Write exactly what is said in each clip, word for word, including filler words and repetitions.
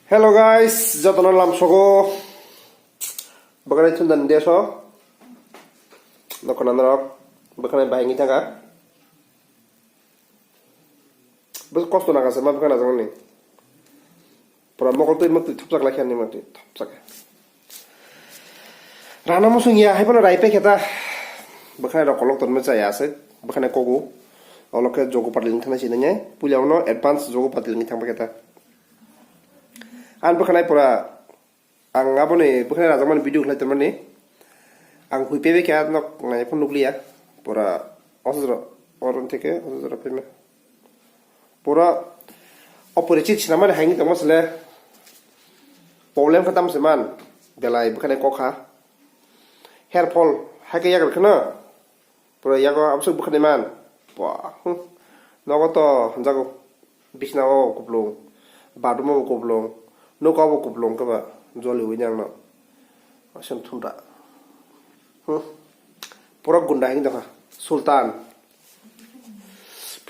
Hello guys, jotono lamsogo. Bwkhani thunda ni deso. Nokho nanarok. Bwkhani bahai wngwi thangkha. Bwswk kosto nangkha se ma bwkhani najagmani. Pura mokol twi mok twi thopjak lai khe ani mok twi thopjak khe. Rana musung ya, hai phano rai pekhe ta. Bwkhani rok kolok tonma chaya aswk. Bwkhani kogu. Olo khe jogo patil wngwi thangna sinai. Puila uno advance jogo patil wngwi thangpa khe ta. Ang bwkhani pura, ang aboni bwkhani rajakmani video khlai tongmani. Ang hui pebe khe nok nai phano nukliya. Pura osojora, oron theke osojora phaima. Pura oporichit sinamani hai wngwi tongma sile. Problem kha tamo se man. Belai bwkhani kok kha. Hair fall hai khe yagra kheno. Pura yago aboswk bwkhani man. Pua, hmm. Nogo to hamjago. Bisna o kuplung. Bathroom o kuplung. Noka o kuplung khe ba. Joli wini ang no. Asam thumra. Hmm. Pura gunda hing dongkha. Sultan.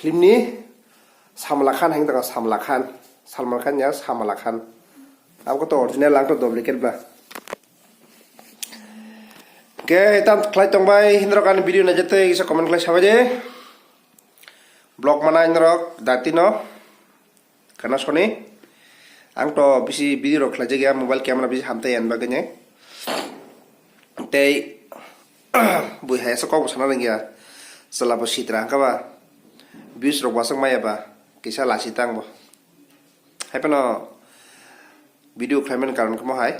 Film ni Samla Khan hing dongkha, Samla Khan. Salman Khan ya Samla Khan. Abo to original, ang to duplicate ba. Hwnkhe tam khlai tongbai, hinorok ani video naijak tei kisa comment khlai sabai de. Vlog mana hinorok dati no. Kana soni. Ang to bisi video rok khlai jagya, mobile camera bisi hamtai ani bagwi ne. Tei bui hai sa kok bo sana rwngya. Chwla bo sitra hwnkha ba. Views rok wasuk maya ba. Kisa lasi tang bo. Hai phano video khlaimani karon khe mo hai,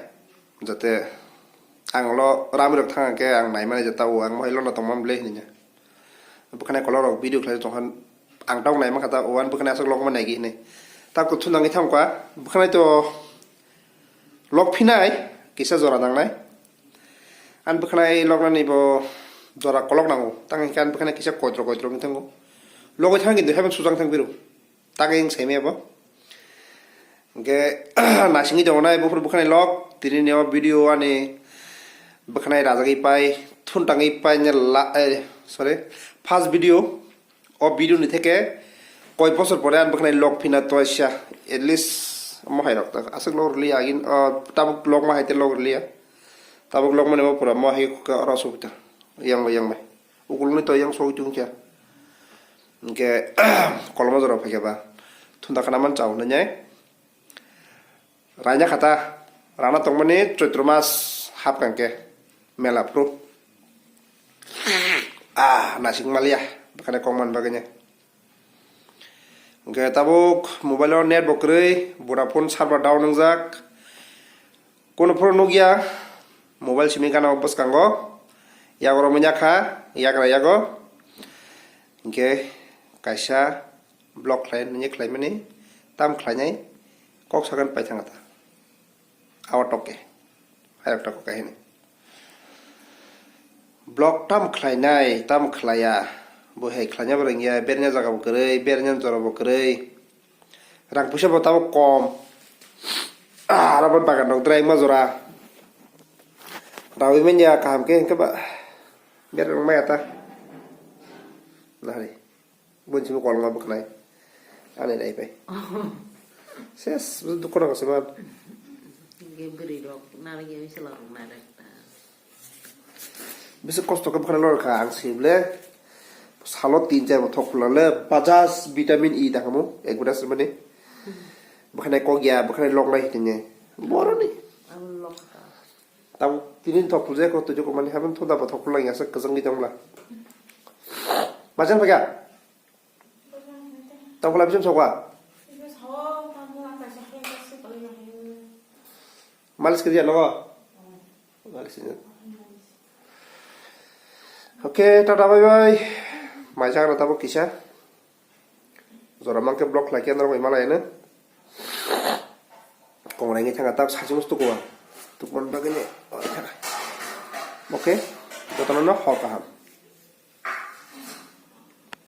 jate ang lo rami rok thang khe ang naimani je tao ang mohai lono tongmani ble hinwi. Bwkhwnai kolok rok video khlai tongkha, ang tok nai mankha ta, o ani bwkhwnai aswk lok ma naigi hinwi. Ta kuthum nangwi thangkha, bwkhwnai to lok phinai, kisa jora nangnai. Ani bwkhwnai loknani bo jora kolok nango, tang hinkhe ani bwkhwnai kisa koitro koitro wngwi thango. Logwi thang kintu heaven sujang thang biru. Tagwi wng saimaya bo. Hwnkhe nasingwi tongo nai buphuru bwkhwnai lok. Tini ni o video ani bwkhwnai rajagwi pai, thun tangwi pai ni la, eh, sorry, first video. O video ni theke koi bosor pore ani bwkhwnai lok phina toisa. At least omo hai rok ta aswk lok rwliya agin, o tabuk lok ma hai te lok rwliya. Tabuk lok mani bo pura mo hai khe oro aswk ta. Yang bai, yang bai. Ukulni to yang sogwi tongkha. Hwnkhe koloma jora phaikha ba. Thunda khana man chao nai. Raina khata. Rana tongmani Choitro mas hapkha hwnkhe. Mela phuru. Ah, nasing maliya. Bwkhwnai kok man bagwi ne. Hwnkhe tabuk mobile o net bo kwrwi. Vodafone server down wngjak. Kono phuru nukya, mobile simi gana o bwskango, yago romwi yakha, yagra yago. Hwnkhe kaisa vlog khlai nini khlaimani, tam khlainai, kok sakani paithang ta. Awa tokke, hayok tokke kahini. Vlog tam khlainai, tam khlaiya, bo hai khlaina bo rwngya, berna jaga bo kwrwi, berna jora bo kwrwi. Rang puisa bo tabuk kom. Ah, aro bo bagan rok drai ma jora. Rawi manya kaham khe hwnkhe ba. Bereng maya ta. Nari. Bonsi mo kolma bwkhnai. Ani nai pai. Ses, dukho rok se man. Ge bwrwi rok nari ge wisla rok nari ta. Bisi kosto khe bwkhwnai lok kha ang swi ble. Salo tin char bo thok phulale Bajaj vitamin E da khamu ek bwta swi mani. Bwkhwnai kok ya, bwkhwnai lok nai hitinne. Boroni. Abo lok ta. Tabuk tinin thok phulje ko tuju ko mani habin thoda bo thok phullang ya sa kwchangwi tongla. Majan phaga. Tongkhola bising sokwa. Malis kiri ano. Malis kiri. Oke, tata bye bye. Mai jagra tabo kisa. Jora mangke block lai kena roi malai ne. Kongrai ngi thanga tak sasi mustu kuwa. Tukman bagini. Oke. Jotono no hor kaham.